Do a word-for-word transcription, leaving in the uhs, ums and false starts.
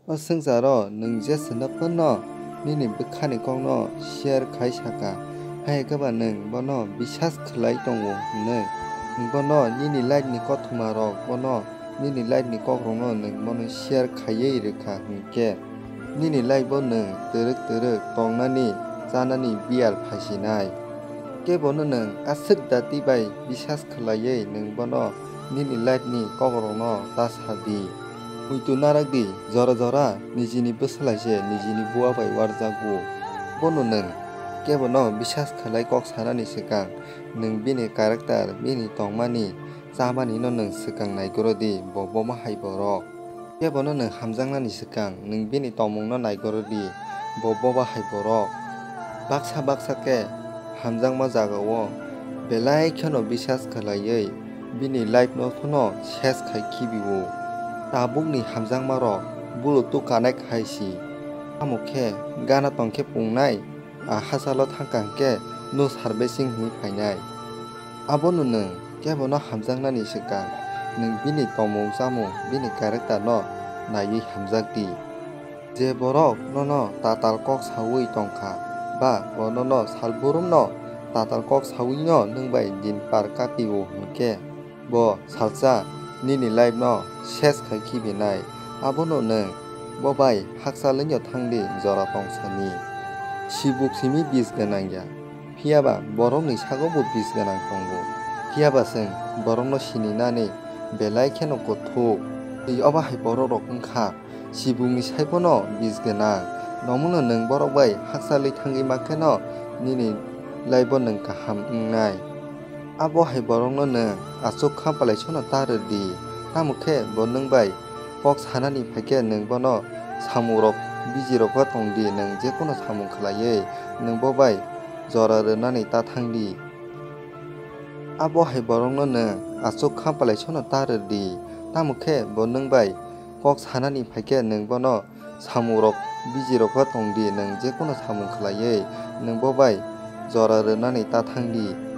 O swngcharo nwng jeswno phano nini bwkhani kokno share khai saka, hai khe ba nwng bono biswas khlai tongo hwnwi. Nwng bono nini life ni kothoma rok bono nini life ni kokrokno nwng bono share khaiwi rwkha hwnkhe, nini life o nwng twrwk twrwk tongnani chanani biyal phaisinai. Kebono nwng aswk dati bai biswas khlaiwi nwng bono nini life ni kokrokno ta sa di. Muitu narak di, jora jora nijini bwswlai se nijini bua bai warjago. Bono nwng kebono biswas khlai kok sanani swkang nwng bini character, bini tongmani, chamani no nwng swkang naigoro di, bo bomo hai borok. Kebono nwng hamjaknani swkang nwng bini tongmungno naigoro di, bo bobo hai borok. Baksa baksa khe hamjakma jagao belai kheno biswas khlaiwi bini life no phano ses khai khibio. Tabukni hamjakmarok bulu tu connect hai si. Tamo khe gana tong khe pungnai, a hachalo thangkha hwnkhe no servicing hwnwi phainai. Abono nwng kebono hamjaknani swkang nwng bini tongmung chamung, bini character no naiwi hamjak di. Je borok nono tatal kok saui tongkha ba bo nono salbrumno tatal kok saui no nwng bai din par katio hwnkhe, bo salsa nini life no ses khai khibi nai. Abono nwng bo bai hakchal wngya thang di jora tong sani. Sibuk simi bis gwnang ya, phiya ba borokni sago bo bis gwnang tongo. Phiya ba chwng borokno sininani belai kheno kuthuk. Tei obo hai borok rok wngkha sibukni saipono bis gwnang. Nomuno nwng borok bai hakchalwi thangwi mankhe no nini life o nwng kaham wngnai. Abo hai borokno nwng achuk kha palai sono ta rw di, tamo khe bo nwng bai kok sanani phai khe nwng bono samung rok biji rok o tong di, nwng je kono samung khlaiwi nwng bo bai jora rwnani ta thang di. Abo hai borokno nwng achuk kha palai sono ta rw di, tamo khe bo nwng bai kok sanani phai khe nwng bono samung rok biji rok o tong di, nwng je kono samung khlaiwi nwng bo bai jora rwnani ta thang di.